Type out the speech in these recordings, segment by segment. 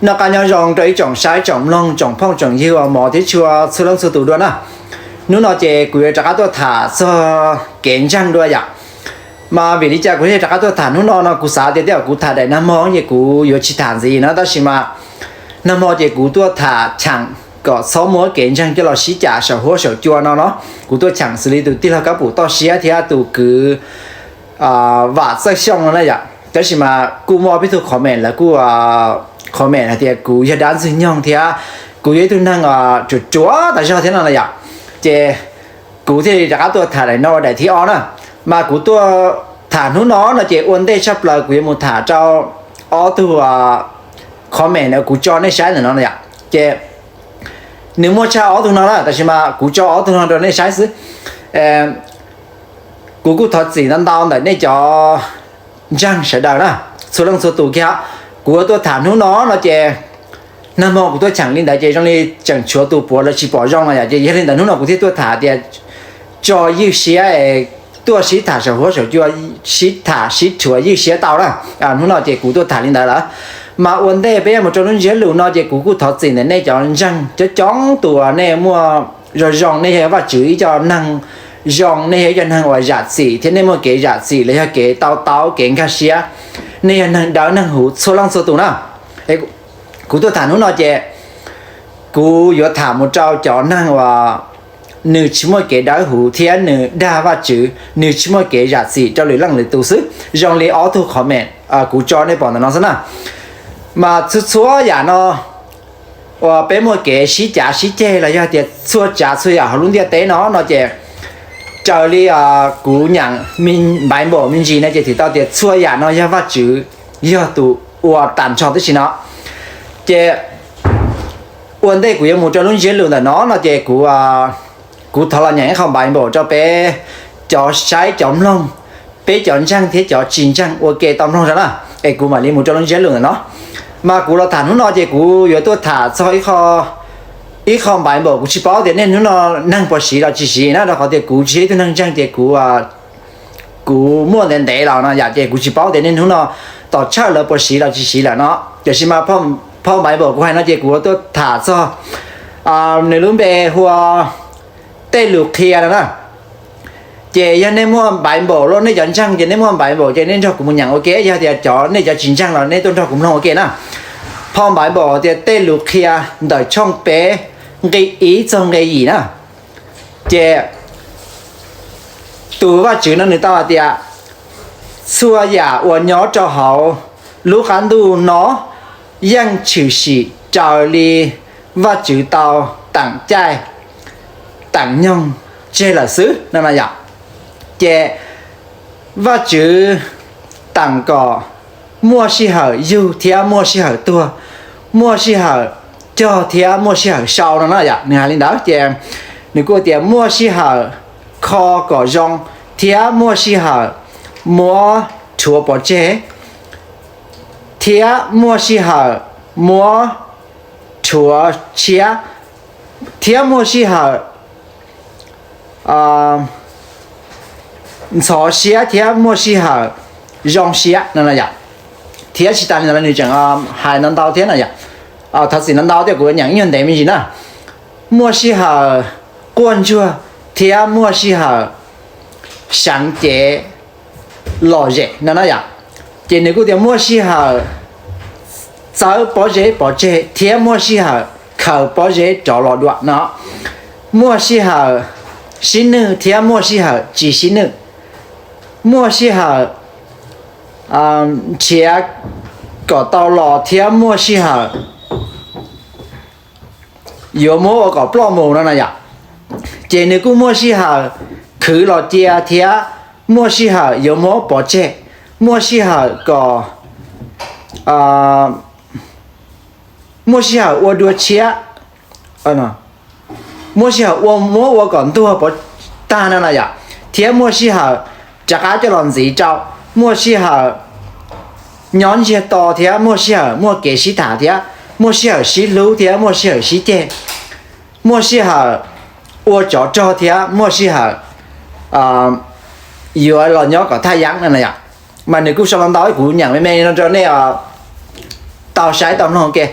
Noj qab nyob zoo rau ib tsoom saib tsoom mloog tsoom phooj tsoom ywg uas hmov thiab tshua txhua leej txhua tus dua na. Hnub no ces kuv yuav rov qab tuaj tham txog kev ntseeg dua yom. Mas vim li cas kuv thiaj rov qab tuaj tham hnub no no, kuv xav tias tej zaum kuv tham daim nag hmo ces kuv yuav tsis tham ntxiv no, tab sis mas nag hmo ces kuv tuaj tham cheem kom txhob muab kev ntseeg coj los sib cav saum huab saum cua no no. Kuv tuaj cheem xws li tus tij laug Kab Pum Toj Siab thiab tus kwv Vam Txawj Xyooj no na yom. Tab sis mas kuj muaj ob peb tug comment lawv kuj comment hais tias kuv yog dab ntxwg nyoog thiab kuv yog ib tug neeg ruam ruam tas zog thiab no na yom. Ces kuv thiaj li rov qab tuaj tham daim no ua daim thib ob na. Mas kuv tuaj tham hnub no no ces ua ntej tshaj plaws kuv yuav mus tham rau ob tug comment uas kuv tso nej saib ntawm no na yom. Ces nws muaj tshaj ob tug no na, tab sis mas kuv tso ob tug no rau nej saib xwb. Kuv kuj thov txim ntau ntau ntawm nej cov ntseeg sawv daws na, txhua leej txhua tus kiag. Kuv tuaj tham hnub no no ces nag hmo kuv tuaj cheem li ntawd ces zoo li tseem tshuav tus puav lawv tsis pom zoo no yom. Ces yog li ntawd hnub no kuv thiaj tuaj tham tias tso ywj siab es tuaj sib tham saum huab saum cua, sib tham sib rhuav ywj siab tau na. Hnub no ces kuv tuaj tham li ntawd lawm. Mas ua ntej peb yuav mus rau lub ntsiab lus no ces kuv kuj thov txim ntawm nej cov ntseeg coob coob tus uas nej muaj zoo zoo, nej yog Vajtswv ib co neeg zoo, nej yog ib co neeg uas zam txim thiab nej muaj kev zam txim los yog kev to taub kev nkag siab, nej yog neeg dawb neeg huv txhua leej txhua tus na. Kuv tuaj tham hnub no ces kuv yuav tham mus rau cov neeg uas nws tsis muaj kev dawb huv thiab nws dag Vajtswv, nws tsis muaj kev zam txim rau lwm leej lwm tus xwb, zoo li ob tug comment kuv tso nej pom ntawm no xwb na. Mas txhua txhua yam no uas peb muaj kev sib cav sib ceg los yog tias txhua tsav txhua yam hauv lub ntiaj teb no no ces raws li kuv nyeem Npaiv Npaum me ntsis no ces twb tau tias txhua yam no yog Vajtswv yog tus ua tag nrho tib si no. Ces ua ntej kuv yuav mus rau lub ntsiab lus ntawm no no ces kuv kuv thov los nyeem ib qho Npaiv Npaum rau peb cov saib cov mloog, peb cov ntseeg thiab cov tsis ntseeg ua ke tau mloog zog na. Es kuv mam li mus rau lub ntsiab lus ntawm no. Mas kuv los tham hnub no ces kuv yuav tuaj tham txog ib qho Npaiv Npaum. Kuv tsis paub tias nej hnub no neeg puas siv los tsis siv na, rau qhov tias kuv tsis yog ib tug neeg ntseeg ces kuv kuv muaj ntev ntev los no yom, ces kuv tsis paub tias nej hnub no tom tshawj lawv puas siv los tsis siv lawm no. Tiam sis mas phau Npaiv Npaum kuv hais no ces kuv tuaj tham txog nws lub npe hu ua Tej Lus Qhia no na. Ces yog nej muaj Npaiv Npaum los nej cov ntseeg ces nej muaj Npaiv Npaum ces nej nrog kuv mus nyeem ua ke, yog tias cov nej cov tsis ntseeg los nej tuaj nrog kuv mloog ua ke na. Phau Npaiv Npaum tias Tej Lus Qhia ntawm tshooj peb nqe ib txog nqe yim na. Ces tus Vajtswv no nws tau hais tias txhua yam uas nyob rau hauv lub qab ntuj no yeej tshwm sim raws li Vajtswv tau teem caij teem nyoog tseg lawm xwb no no yom. Ces Vajtswv teem kom muaj sij hawm yug thiab muaj sij hawm tuag, muaj sij hawm cog thiab muaj sij hawm sau no na yom. Nws hais li ntawd ces nws kuj tias muaj sij hawm kho kom zoo thiab muaj sij hawm muab rhuav pov tseg, thiab muaj sij hawm muab rhuav tshiab, thiab muaj sij hawm ntxhov siab thiab muaj sij hawm zoo siab no no yom. Thiab tsis tas li ntawd nws tseem hais ntau ntau thiab no yom. Thov txim ntau ntau thiab kuv nyeem ib nyuag ntev me ntsis na. Muaj sij hawm quaj ntsuag thiab muaj sij hawm seev cev lom zem no na yom. Ces nws kuj tias muaj sij hawm txawb pob zeb pov tseg thiab muaj sij hawm khaws pob zeb rov los dua no. Muaj sij hawm sib nwj thiab muaj sij hawm tsis sib nwj. Muaj sij hawm nrhiav kom tau los thiab muaj sij hawm yuav muab ua kom ploj mus no na yom. Ces nws kuj muaj sij hawm khwv los cia thiab muaj sij hawm yuav muab pov tseg, muaj sij hawm kom muaj sij hawm ua dua tshiab, muaj sij hawm ua muab ua kom ntuag pov tag no na yom, thiab muaj sij hawm rov qab coj los ntxiv rau, muaj sij hawm nyob ntsiag to thiab muaj sij hawm muaj kev sib tham thiab muaj sij hawm sib hlub thiab muaj sij hawm sib ceg, muaj sij hawm ua tsov rog thiab muaj sij hawm yuav los nyob kom thaj yeeb no na yom. Mas nws kuj sau ntau ntau, kuv nyeem me me no rau nej tau saib tau mloog ke.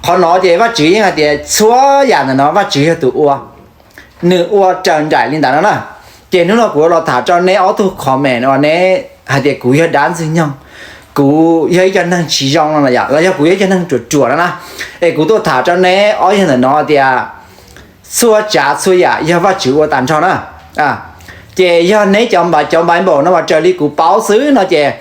Qhov no ces Vajtswv yeej hais tias txhua yam ntawm no Vajtswv yog tus ua, nws ua raws nraim li ntawd no na. Ces hnub no kuv los tham rau neb ob tug comment uas neb hais tias kuv yog dab ntxwg nyoog, kuv yog ib co neeg tsis zoo no na yom, los yog kuv yog ib co neeg ruam ruam no na. Es kuv tuaj tham rau neb ob yam ntawm no tias txhua tsav txhua yam yog Vajtswv ua tag nrho na. Ces yog neb cov npaiv, cov npaiv npaum no mas raws li kuv paub xwb no ces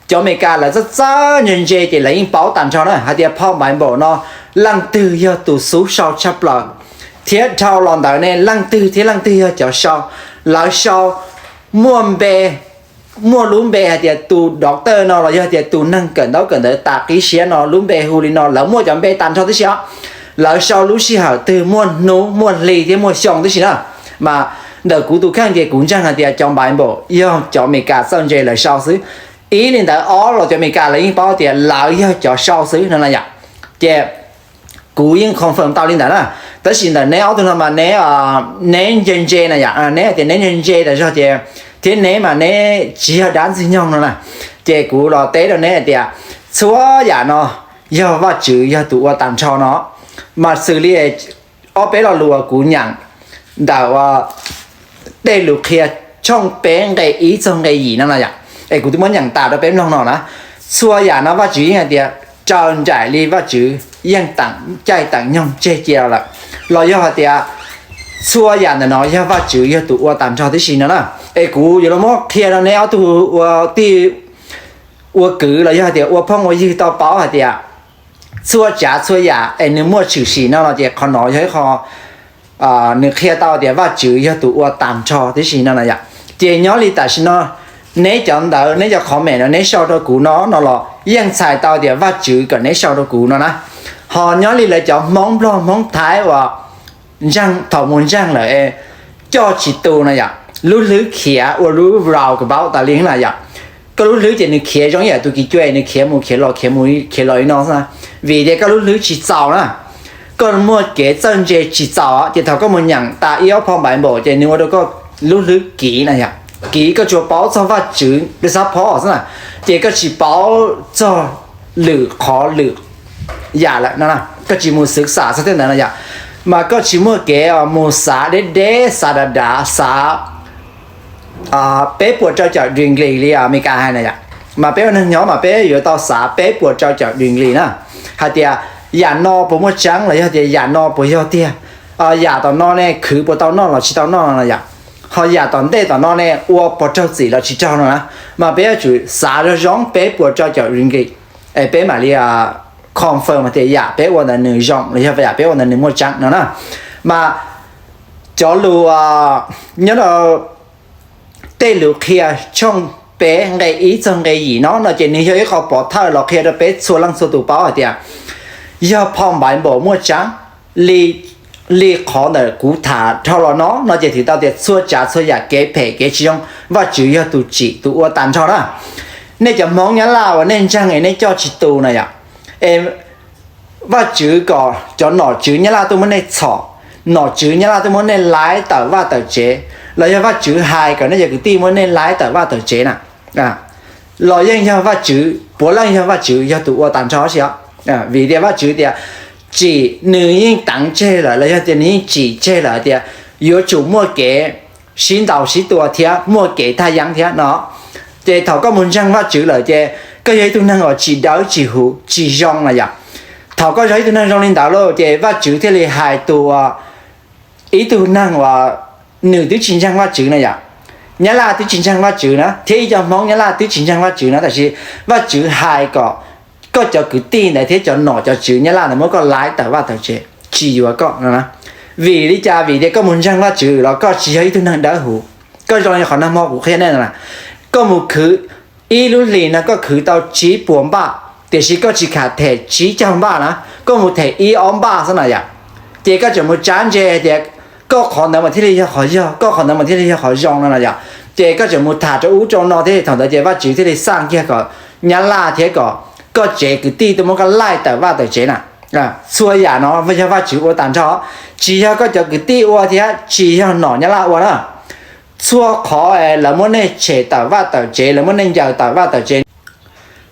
cov Amelikas lawv txawj txawj ntse ntse ces lawv yeej paub tag nrho na hais tias phau npaiv npaum no leej twg yog tus xub sau tshaj plaws, thiab dhau los ntawd ne leej twg thiab leej twg yog cov sau. Lawv sau muaj npe, muaj lub npe hais tias tus doctor no los yog tias tus neeg kawm ntaub kawm ntawv tas qib siab no lub npe hu li no, lawv muaj cov npe tag nrho tib si os. Lawv sau lub sij hawm twg, muaj hnub muaj hli thiab muaj xyoo tib si na. Mas ntawm kuv tus kheej ces kuv ntseeg hais tias cov npaiv npaum yog cov Amelikas txawj ntse lawv sau xwb. Ib li ntawd ob los cov Amelikas lawv yeej paub tias lawv yog cov sau xwb no na yom. Ces kuv yeej confirm tau li ntawd na. Tab sis ntawm neb ob tug no mas neb, neb ntse ntse na yom, neb hais tias neb ntse ntse tas zog ces, thiab neb mas neb tsis yog dab ntxwg nyoog no na. Ces kuv los teb rau neb hais tias txhua yam no yog Vajtswv yog tus ua tag nrho no. Mas xws li ob peb lo lus uas kuv nyeem ntawm tej lus qhia tshooj peb nqe ib txog nqe yim no na yom, es kuv twb muab nyeem tas rau peb mloog no na. Txhua yam no Vajtswv yeej hais tias raws nraim li Vajtswv yeej teem caij teem nyoog tseg cia lawm, los yog hais tias txhua yam ntawm no yog Vajtswv yog tus ua tag nrho tib si no na. Es kuv yuav los muab qhia rau neb ob tug ua tij ua kwv los yog hais tias ua phooj ua ywg tau paub hais tias txhua tsav txhua yam es nws muaj tshwm sim no no ces qhov no yog ib qho nws qhia tau tias Vajtswv yog tus ua tag nrho tib si no na yom. Ces nyob li tam sim no neb cov ntawv, neb cov comment no neb sau rau kuv no no los yeej txhais tau tias Vajtswv kom neb sau rau kuv no na. Ho nyob li lawv cov Hmoob Nplog Hmoob Thaib uas ntseeg, thaum mus ntseeg lawm coj tsis tu no yom, lub hlwb khiav ua lub roundabout tas li na yom. Koj lub hlwb ces nws khiav zoo ib yam tus kis cua, nws khiav mus khiav los khiav mus khiav los li no xwb na. Vim tias koj lub hlwb tsis txaus na, koj muaj kev txawj ntse tsis txaus, ces thaum koj mus nyeem tas ib ob phau Bible ces nws ua rau koj lub hlwb kiv na yom, kiv koj tsuas paub txog Vajtswv li xab phob xwb na, ces koj tsis paub txog lwm qhov lwm yam lawm no, koj tsis mus xwv xam txog tej ntawd no yom, mas koj tsis muaj kev mus xav deb deb, xav dav dav, xav peb puas rau caum degree li Amelikas hais na yom. Mas peb ua neeg nyob mas peb yuav tau xav peb puas rau caum degree na, hais tias yam no puas muaj tseeb los yog tias yam no puas yog tiag, yam tom no ne khwv puas tau noj los tsis tau noj no yom, ho yam tom ntej tom no ne ua puas raug txim los tsis raug no na. Mas peb yuav tsum xav zoo zoo peb puas rau caum degree es peb mam li confirm tias yam peb ua ntawd nws zoo los yog yam peb ua ntawd nws muaj tseeb no na. Mas cov lus nyob rau tej lus qhia tshooj peb nqe ib txog nqe yim no no ces nws yog ib qho pov thawj los qhia rau peb txhua leej txhua tus paub hais tias yog phau Bible muaj tseeb li, li qhov ntawm kuv tham dhau los no no ces twb tau tias txhua tsav txhua yam kev phem kev tsis zoo Vajtswv yog tus tsim tus ua tag nrho na. Nej cov Hmoob Nyab Laj uas nej ntseeg es nej coj tsis tu na yom, es Vajtswv kom cov nom tswv Nyab Laj tuaj muab nej txhom, nom tswv Nyab Laj tuaj muab nej laib tawm vaj tawm tsev, los yog Vajtswv hais kom nej cov kwv tij muab nej laib tawm vaj tawm tsev na, los yeej yog Vajtswv, puav leej yog Vajtswv yog tus ua tag nrho si os. Vim tias Vajtswv tias tsim, nws yeej teev tseg lawm los yog tias nws yeej tsim tseg lawm tias yuav tsum muaj kev sib ntaus sib tua thiab muaj kev thaj yeeb thiab no. Ces thaum koj mus ntseeg Vajtswv lawm ces koj yog ib tug neeg uas tsis dawb tsis huv tsis zoo na yom. Thaum koj yog ib tug neeg zoo li ntawd lauj ces Vajtswv thiaj li hais tus, ib tug neeg uas nws twb tsis ntseeg Vajtswv na yom. Nyab Laj twb tsis ntseeg Vajtswv na thiab ib co Hmoob Nyab Laj twb tsis ntseeg Vajtswv na, tab sis Vajtswv hais kom koj cov kwv tij ntawd thiab cov nom cov tswv Nyab Laj ntawd muab koj laib tawm vaj tawm tsev, tsis yuav koj no na. Vim li cas? Vim tias koj mus ntseeg Vajtswv los koj tsis yog ib tug neeg dawb huv. Koj zoo li qhov nag hmo kuv qhia nej no na, koj mus khwv ib lub hlis no koj khwv tau tsib puas npaj, tiam sis koj tsis kam them tsib caug npaj na, koj mus them ib ob npaj xwb na yom. Ces koj tseem mus tsab ntse hais tias koj qhov ntawd mas thiaj li yog qhov yog, koj qhov ntawd mas thiaj li yog qhov zoo no na yom. Ces koj tseem mus tham rau ub rau no thiab, thaum ntawd ces Vajtswv thiaj li xaj kiag kom Nyab Laj thiab kom koj tsev kwv tij tuaj muab koj laij tawm vaj tawm tsev na. Txhua yam no yog Vajtswv ua tag nrho, tsis yog koj cov kwv tij ua thiab tsis yog nom Nyab Laj ua na. Txhua qhov lawv muab nej tshem tawm vaj tawm tsev, lawv muab nej ncaws tawm vaj tawm tsev,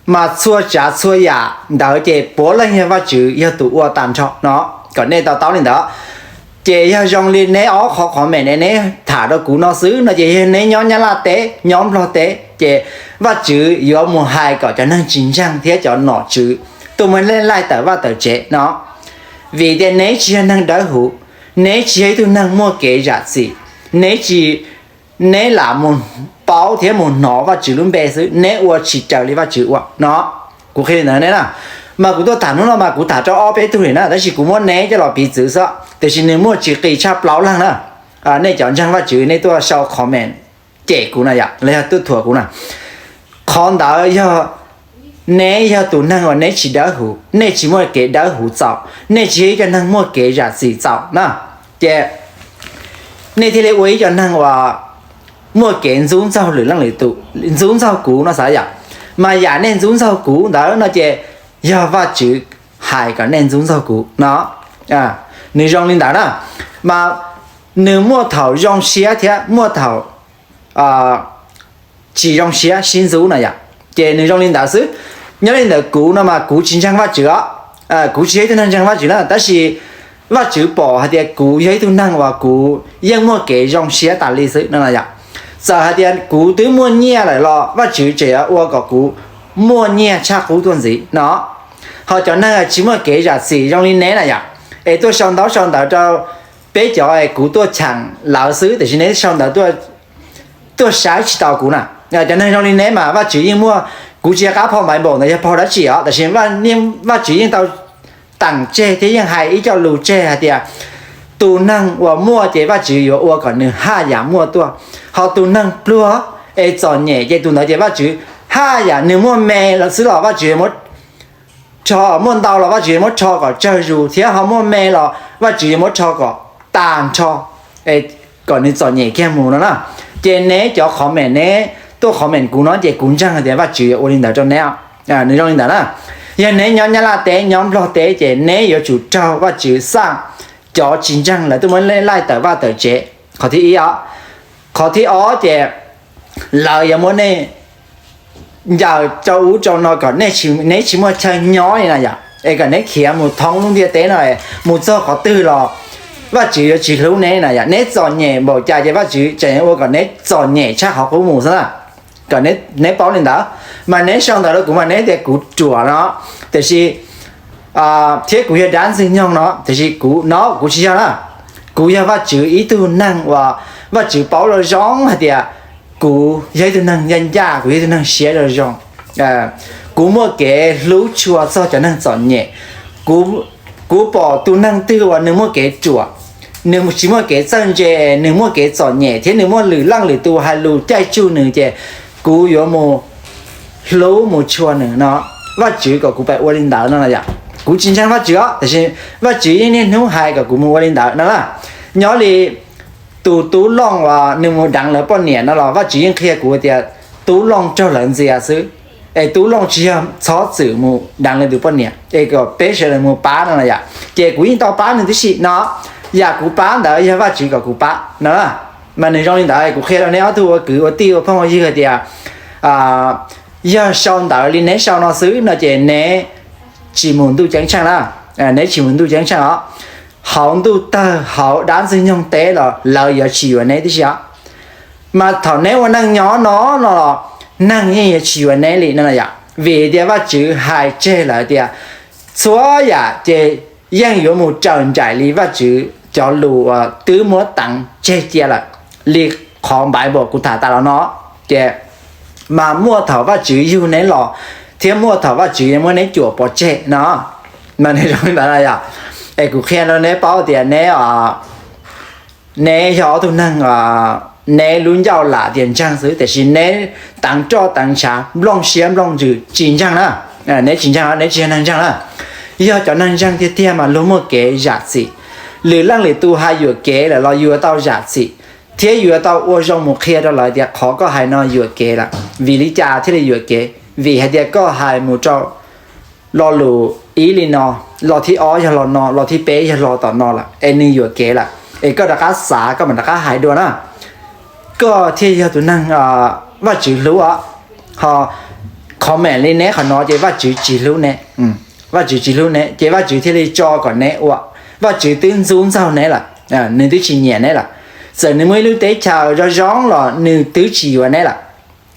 Mas txhua tsav txhua yam ntawd ces puav leej yog Vajtswv yog tus ua tag nrho no, kom nej to taub li ntawd. Ces yog zoo li neb ob qho qhov meem ne neb tham rau kuv no xwb no ces yog neb nyob Nyab Laj teb nyob Nplog teb ces Vajtswv yuav mus hais kom cov neeg tsis ntseeg thiab cov nom tswv tuaj muab neb laij tawm vaj tawm tsev no. Vim tias neb tsis yog neeg dawb huv, neb tsis yog ib tug neeg muaj kev zam txim, neb tsis, neb lam mus paub thiab mus hnov Vajtswv lub npe xwb, neb ua tsis raws li Vajtswv ua no. Kuv qhia li ntawd ne na. Mas kuv tuaj tham hnub no mas kuv tham rau ob peb tug li na, tab sis kuv muab neb coj los piv txwv xwb, tiam sis nws muaj tsis qis tshaj plaub leeg na. Nej cov ntseeg Vajtswv nej tuaj sau comment cem kuv na yom, los yog tuaj thuam kuv na. Qhov ntawd yog neb yog tus neeg uas neb tsis dawb huv, nej tsis muaj kev dawb huv txaus, nej tsis yog ib cov neeg muaj kev zam txim txaus na. Ces nej thiaj li ua ib cov neeg uas muaj kev ntxub ntxaug lwm leej lwm tus, ntxub ntxaug kuv no xav yom. Mas yam nej ntxub ntxaug kuv ntawd no ces yog Vajtswv hais kom nej ntxub ntxaug kuv no. Nws zoo li ntawd na, mas nws muaj thaum zoo siab thiab muaj thaum tsis zoo siab sib ntxub na yom. Ces nws zoo li ntawd xwb. Nyob li ntawd kuv no mas kuv tsis ntseeg Vajtswv os, kuv tsis yog ib tug neeg ntseeg Vajtswv na, tab sis Vajtswv pom hais tias kuv yog ib tug neeg uas kuv yeej muaj kev zoo siab tas li xwb no yom. Txawm hais tias kuv twb muaj nyiaj lawm los Vajtswv tseem yuav ua kom kuv muaj nyiaj tshaj qub tuaj ntxiv no. Ho cov neeg tsis muaj kev zam txim zoo li neb na yom, es tuaj sau ntaub sau ntawv rau peb cov es kuv tuaj cheem lawv xwb, tiam sis neb sau ntawv tuaj saib tsis tau kuv na. Cov neeg zoo li neb mas Vajtswv yeej muaj, kuv tsis qab phau Bible ntawd yog phau dab tsi os, tiam sis Vajtswv yeej tau teem tseg thiab yeej hais ib co lus tseg hais tias tus neeg uas muaj ces Vajtswv yuav ua kom nws haj yam muaj tuaj, ho tus neeg pluag es txom nyem ces tus ntawd ces Vajtswv haj yam nws muaj me los xwb los Vajtswv rho, muaj ntau los Vajtswv yuav muab rho kom tsawg zus, thiab ho muaj me los Vajtswv yuav muab rho kom tag nrho, kom nws txom nyem kiag mus no na. Ces neb cov comment, neb tuaj comment kuv no ces kuv ntseeg hais tias Vajtswv yuav ua li ntawd rau neb. Nws zoo li ntawd na. Yog neb nyob Nyab Laj teb nyob Nplog teb ces neb yuav tsum raug Vajtswv xaj cov tsis ntseeg lawv tuaj muab nej laij tawm vaj tawm tsev. Qhov thib ib os. Qhov thib ob ces lawv yuav muab nej ncaws rau ub rau no kom neb tsis muaj chaw nyob li na yom, es kom neb khiav mus thoob lub ntiaj teb no, mus txog qhov twg los Vajtswv yuav tsis hlub neb na yom. Neb txom nyem npaum cas ces Vajtswv tseem ua kom neb txom nyem tshaj qhov qub mus xwb na. Kom neb paub li ntawd. Mas neb sau ntawv rau kuv mas neb tias kuv ruam no, tiam sis thiab kuv yog dab ntxwg nyoog no, tiam sis kuv no kuv tsis yog na. Kuv yog Vajtswv ib tug neeg uas Vajtswv paub zoo zoo hais tias kuv yog ib tug neeg ncaj ncaj, kuv yog ib tug neeg siab zoo zoo. Kuv muaj kev hlub tshua txog cov neeg txom nyem. Kuv pom tus neeg twg uas nws muaj kev ruam, nws tsis muaj kev txawj ntse, nws muaj kev txom nyem thiab nws muaj lwm leej lwm tus hais lus caij tsuj nws ces kuv yuav mus hlub mus tshua nws no. Vajtswv kom kuv pab ua li ntawd no yom. Kuv tsis ntseeg Vajtswv os, tiam sis Vajtswv yeej niaj hnub hais kom kuv mus ua li ntawd no na. Nyob li tus tub Looj uas nws mus deev lawv poj niam no los Vajtswv yeej qhia kuv tias tub Looj raug lawv ntxias xwb, es tub Looj tsis yog txhob txwm mus deev lawv tus poj niam, es kom peb sawv daws mus pab no na yom. Ces kuv yeej tau pab nws tib si no. Yam kuv pab ntawd yog Vajtswv kom kuv pab no. Mas nws zoo li ntawd, kuv qhia rau neb ob tug ua kwv ua tij ua phooj ua ywg hais tias yog sau ntawv li neb sau no xwb no ces neb tsis mus ntuj ceeb tsheej na. Neb tsis mus ntuj ceeb tsheej os. Hauv ntuj tawg hauv dab ntxwg nyoog teb los lawv yuav tsis yuav neb tib si os. Mas thaum neb ua neej nyob no no los neeg yeej yuav tsis yuav neb li no yom. Vim tias Vajtswv hais tseg lawm tias txhua yam ces yeej yuav mus raws nraim li Vajtswv cov lus uas twb muab teev tseg cia lawm, li qhov Bible kuv tham tas los no. Ces mas muaj thaum Vajtswv yug neb los thiab muaj thaum Vajtswv yuav muab neb cuam pov tseg no. Mas nws zoo li ntawd yom. Es kuv qhia rau neb paub tias neb neb yog ob tug neeg, neb lub ncauj lam tias ntseeg xwb, tiam sis neb teev roj teev ntshav nplooj siab nplooj ntsws tsis ntseeg na. Neb tsis ntseeg, neb tsis yog neeg ntseeg na. Yog cov neeg ntseeg tiag tiag mas luag muaj kev zam txim. Lwm leej lwm tus hais yuam kev lawm los yuav tau zam txim, thiab yuav tau ua zoo mus qhia rau lawv tias qhov koj hais no yuam kev lawm. Vim li cas thiaj li yuam kev? Vim hais tias koj hais mus rau lo lus ib li no, lo thib ob yog lo no, lo thib peb yog lo tom no lawm, es nws yuam kev lawm, es koj rov qab xav koj mam rov qab hais dua na. Koj thiaj yog tus neeg Vajtswv hlub os. Ho comment li neb qhov no ces Vajtswv tsis hlub neb. Vajtswv tsis hlub neb ces Vajtswv thiaj li tso kom neb ua. Vajtswv twb ntxub ntxaug neb lawm, nws twb tsis nyiam neb lawm. Txawm nws muaj ib lub teb chaws zoo zoo los nws twb tsis yuav neb lawm.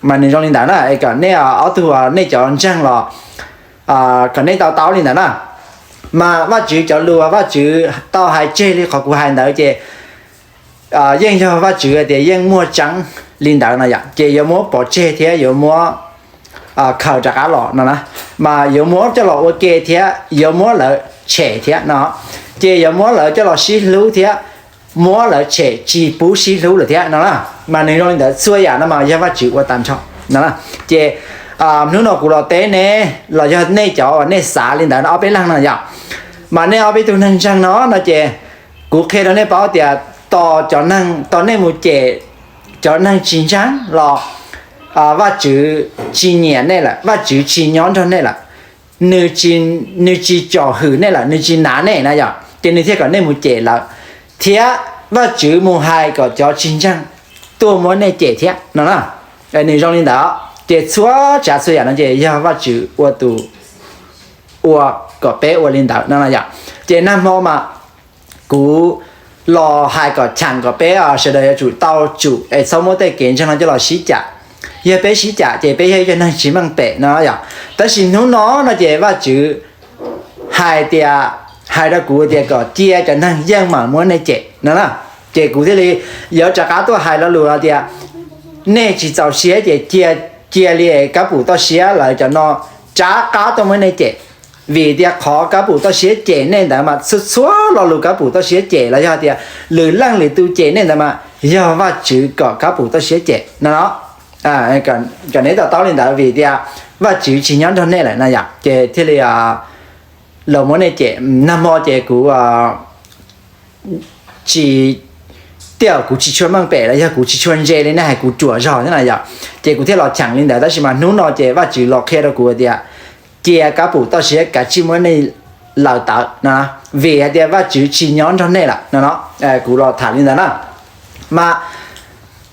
Mas nws zoo li ntawd na, es kom nej ob tug nej cov ntseeg los kom nej tau taub li ntawd na. Mas Vajtswv cov lus Vajtswv tau hais tseg li qhov kuv hais ntawd ces yeej yog Vajtswv tias yeej muaj tseeb li ntawd no yom, ces yuav muab pov tseg thiab yuav muab khaws rov qab los no na. Mas yuav muab coj los ua ke thiab yuav muab lawv tshem thiab no, ces yuav muab lawv coj los sib hlub thiab muab lawv tshem tsis pub sib hlub lawm thiab no na. Mas nws zoo li ntawd txhua yam no mas yog Vajtswv ua tag nrho no na. Ces hnub no kuv los teb neb los yog nej cov uas nej xav li ntawd no ob peb leeg no yom, mas nej ob peb tug neeg ntseeg no no ces kuv qhia rau nej paub tias tos cov neeg, tos nej mus cem cov neeg tsis ntseeg los Vajtswv tsis nyiam nej lawm, Vajtswv tsis nyob nrog nej lawm, nws tsis tsom hwm nej lawm, nws tsis nav nej na yom, ces nws thiaj kom nej mus cem lawv, thiab Vajtswv mus hais kom cov tsis ntseeg tuaj muab nej cem thiab no na. Nws zoo li ntawd ces txhua tsav txhua yam no ces yog Vajtswv ua tus ua kom peb ua li ntawd no yom. Ces nag hmo mas kuv los hais kom cheem kom peb sawv daws yuav tsum tau tsum es txhob muab tej kev ntseeg no coj los sib cam. Yog peb sib cam ces peb yog ib cov neeg tsis meej pem no yom. Tab sis hnub no no ces Vajtswv hais tias, hais rau kuv tias kom cia cov neeg yeej mam muab nej cem no na. Ces kuv thiaj li yuav rov qab tuaj hais lo lus hais tias nej tsis txaus siab ces cia, cia li kab pum toj siab lawv cov no rov qab tuaj muab nej cem. Vim tias qhov kab pum toj siab cem nej ntawd mas txhua txhua lo lus kab pum toj siab cem los yog tias lwm leej lwm tus cem nej ntawd mas yog Vajtswv kom kab pum toj siab cem no. Kom neb to taub li ntawd vim tias Vajtswv tsis nyob nrog nej lawm no yom, ces thiaj li los muab nej cem. Nag hmo ces kuv tsis, tias kuv tsis tshua meej pem los yog kuv tsis tshua ntse li nej hais kuv ruam zog thiab na yom, ces kuv thiaj los cheem li ntawd. Tab sis mas hnub no ces Vajtswv los qhia rau kuv tias cia kab pum toj siab kav tsij muab nej laws tawm no, vim hais tias Vajtswv tsis nyob nrog nej lawm no no. Kuv los tham li ntawd na. Mas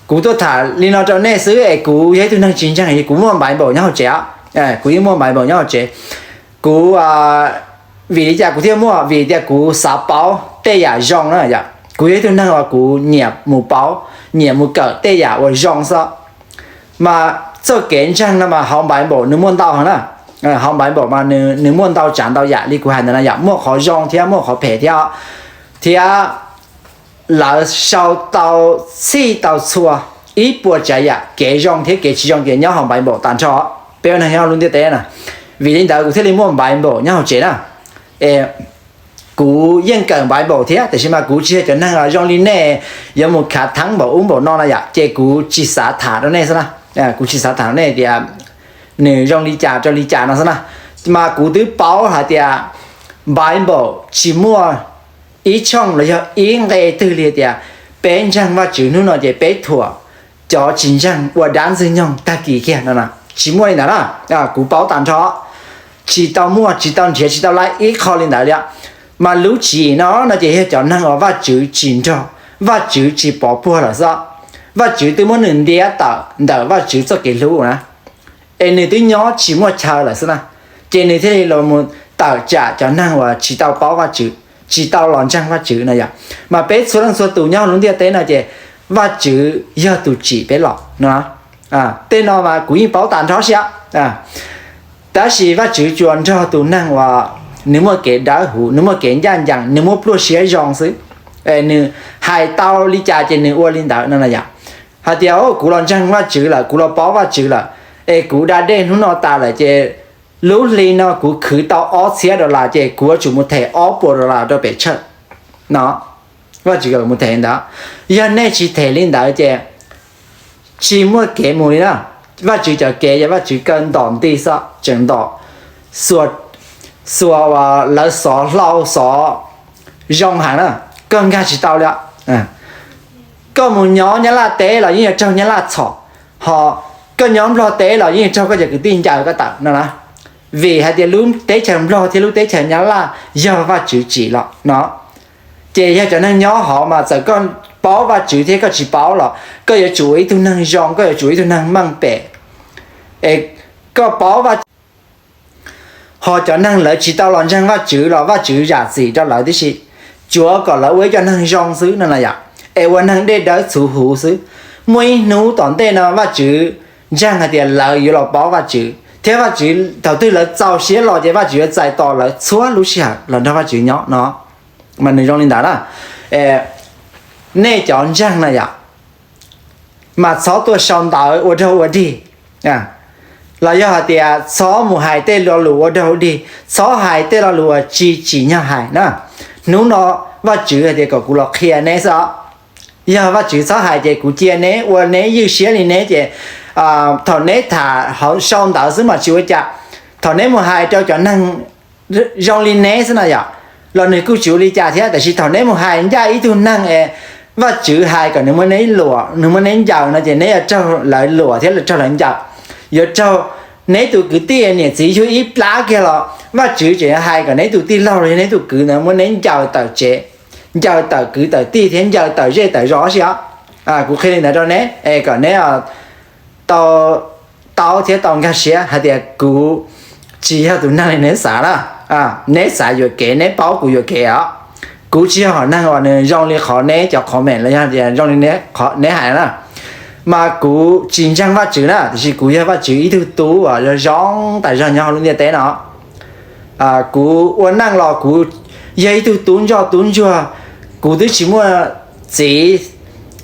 kuv tuaj tham li no rau nej xwb es kuv yog ib tug neeg tsis ntseeg, kuv muaj Bible nyob hauv tsev os. Kuv yeej muaj Bible nyob hauv tsev. Kuv, vim li cas kuv thiaj muaj? Vim tias kuv xav paub tej yam zoo na yom. Kuv yog ib tug neeg uas kuv nyiam mus paub, nyiam mus kawm tej yam uas zoo xwb. Mas txoj kev ntseeg no mas hauv Bible nws muaj ntau heev na. Hauv Bible mas nws muaj ntau tsav ntau yam li kuv hais ntawd na yom, muaj qhov zoo thiab muaj qhov phem thiab. Thiab lawv sau tau txhij tau txhua ib puas tsav yam kev zoo thiab kev tsis zoo ces nyob hauv Bible tag nrho. Peb ua neeg nyob lub ntiaj teb na, vim li ntawd kuv thiaj li muaj Bible nyob hauv tsev na. Es kuv yeej kawm Bible thiab, tiam sis mas kuv tsis yog cov neeg zoo li nej yuav mus khav theeb npaum ub npaum no no yom, ces kuv tsis xav tham rau nej xwb na. Kuv tsis xav tham rau nej tias nws zoo li cas rau li cas no xwb na. Mas kuv twb paub hais tias Bible tsis muaj ib tshooj los yog ib nqe twg li tias peb ntseeg Vajtswv hnub no ces peb thuam cov tsis ntseeg ua dab ntxwg nyoog tag kis kiag no. Tsis muaj li ntawd na. Kuv paub tag nrho, tsis tau muaj, tsis tau nrhiav, tsis tau laib ib qho li ntawd li. Mas lub tswv yim no no ces yog cov neeg uas Vajtswv tsis nrog, Vajtswv tsis pov puag lawm xwb. Vajtswv twb muab nws ntiab tawm ntawm Vajtswv txoj kev hlub na, es nws twb nyob tsis muaj chaw lawm xwb na. Ces nws thiaj li los mus tawm tsam cov neeg uas tsis tau paub Vajtswv, tsis tau los ntseeg Vajtswv no yom. Mas peb txhua leej txhua tus nyob hauv lub ntiaj teb no ces Vajtswv yog tus tsim peb los no. Tej no mas kuv yeej paub tag nrho siab. Tab sis Vajtswv tsuas nrog tus neeg uas nws muaj kev dawb huv, nws muaj kev ncaj ncees, nws muaj pluaj siab zoo xwb. Nws hais tau li cas ces nws ua li ntawd no na yom. Hais tias kuv los ntseeg Vajtswv lawm, kuv los paub Vajtswv lawm, es kuv da dej hnub no tas lawm ces lub hli no kuv khwv tau ob txhiab dollar ces kuv yuav tsum mus them ob puas dollar rau pem church no. Vajtswv kom mus them li ntawd. Yog nej tsis them li ntawd ces tsis muaj kev mus li na. Vajtswv cov kev yog Vajtswv kaw ntom nti xwb, tseem ntom xuas, xuas uas lawv xov hlau xov zoo heev na, koj nkag tsis tau li. Koj mus nyob Nyab Laj teb los yeej yuav raug Nyab Laj txhom, ho koj nyob Nplog teb los yeej yuav raug koj cov kwv tij ncaws koj tawm no na. Vim hais tias lub teb chaws Nplog thiab lub teb chaws Nyab Laj yog Vajtswv tsim los no. Ces yog cov neeg nyob hov mas txawm koj paub Vajtswv thiab koj tsis paub los koj yuav tsum ua ib tug neeg zoo, koj yuav tsum ua ib tug neeg meej pem. Es Koj paub Vajtswv, ho cov neeg lawv tsis tau los ntseeg Vajtswv los Vajtswv zam txim rau lawv tib si, tsuav kom lawv ua ib co neeg zoo xwb no na yom, es ua neeg dej dawb txhuv huv xwb. Muaj ib hnub tom ntej no Vajtswv ntseeg hais tias lawv yuav los paub Vajtswv, thiab Vajtswv thaum twg lawv txaus siab los ces Vajtswv yuav txais tos lawv txhua lub sij hawm los nrog Vajtswv nyob no. Mas nws zoo li ntawd na. Nej cov ntseeg na yom, mas txhob tuaj sau ntawv ua raug ua dig, los yog hais tias txhob mus hais tej lo lus ua raug ua dig, txhob hais tej lo lus uas tsis tsim nyog hais na. Hnub no Vajtswv hais tias kom kuv los qhia neb xwb os. Yog Vajtswv txhob hais ces kuv cia neb ua neb ywj siab li neb ces thaum neb tham hauv sau ntawv xwb mas tsis ua cas. Thaum neb mus hais rau cov neeg zoo li neb xwb na yom, los nws kuj tsis ua li cas thiab. Tiam sis thaum neb mus hais ncaj ib tug neeg es Vajtswv hais kom nws muab neb luam, nws muab neb ncaws no ces neb yuav raug lawv luam thiab raug lawv ncaws. Yuav raug neb tus kwv tij niam txiv yug ib plab kiag los Vajtswv tseem yuav hais kom neb tus tij laug los yog neb tus kwv ntawd muab neb ncaws tawm tsev, ncaws tawm kwv tawm tij thiab ncaws tawm zej tawm zos si os. Kuv qhia li ntawd rau neb es kom neb tau taub thiab tau nkag siab hais tias kuv tsis yog tus neeg li neb xav na. Neb xav yuam kev, neb paub kuv yuam kev os. Kuv tsis yog hom neeg uas nws zoo li qhov neb cov comment los yog tias zoo li neb hais na. Mas kuv tsis ntseeg Vajtswv na, tiam sis kuv yog Vajtswv ib tug tub uas zoo zoo tas zog nyob hauv lub ntiaj teb no. Kuv ua neej los kuv yog ib tug tub ntsoj tub ntsuag, kuv twb tsis muaj txiv,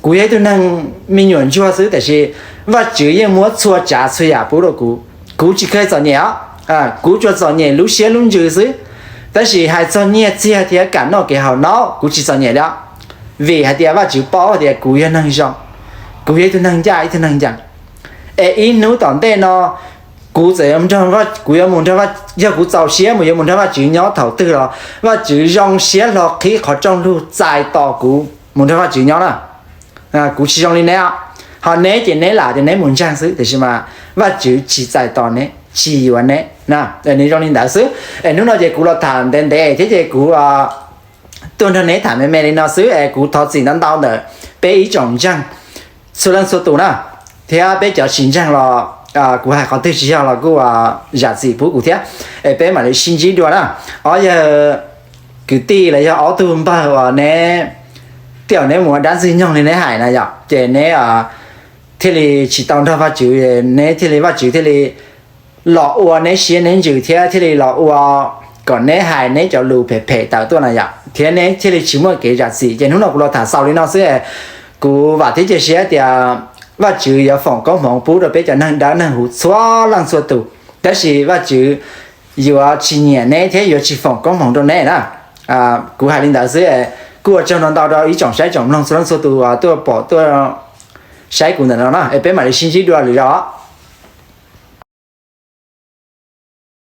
kuv yog ib tug neeg me nyuam ntsuag xwb, tiam sis Vajtswv yeej muab txhua tsav txhua yam pub rau kuv. Kuv tsis kheev txom nyem os, kuv tsuas txom nyem lub siab lub ntsws xwb. Tab sis hais txog nyiaj txiag thiab kam noj kev haus no kuv tsis txom nyem li os, vim hais tias Vajtswv paub tias kuv yog neeg zoo, kuv yog ib tug neeg ncaj ib tug neeg ncees. Es ib hnub tom ntej no kuv txawm, kuv yuav mus nrog, yog kuv txaus siab mus yuav mus nrog Vajtswv nyob thaum twg los Vajtswv zoo siab hlo qhib qhov rooj lug txais tos kuv mus nrog Vajtswv nyob na. Kuv tsis zoo li neb os. Ho neb ces neb lam tias neb mus ntseeg xwb, tiam sis mas Vajtswv tsis txais tos neb, tsis yuav neb. Nws zoo li ntawd xwb. Es hnub no ces kuv los tham ntev ntev thiab ces kuv tuaj nrog neb tham me me li no xwb es kuv thov txim ntau ntau ntawm peb ib tsoom ntseeg txhua leej txhua tus na, thiab peb cov tsis ntseeg los kuv hais qhov twg tsis yog los kuj zam txim pub kuv thiab. Es peb mam li sib ntsib dua na. Ob yawg kwv tij los yog ob tug npawg uas neb, tej zaum neb mus ua dab ntxwg nyoog li neb hais na yom, ces neb thiaj li tsis tau nrog Vajtswv, neb thiaj li, Vajtswv thiaj li los ua neb siab neb ntsws thiab thiaj li los ua kom neb hais neb cov lus phem phem tawm tuaj na yom, thiab neb thiaj li tsis muaj kev zam txim. Ces hnub no kuv los tham xaus li no xwb, kuv vam thiab cia siab tias Vajtswv yuav foom koob hmoov pub rau peb cov neeg dawb neeg huv txhua leej txhua tus, tab sis Vajtswv yuav tsis nyiam neb thiab yuav tsis foom koob hmoov rau neb na. Kuv hais li ntawd xwb, kuj ua tsaug ntau ntau rau ib tsoom saib tsoom mloog txhua leej txhua tus tuaj pom tuaj saib kuv ntawm no na, es peb mam li sib ntsib dua lwm zaus.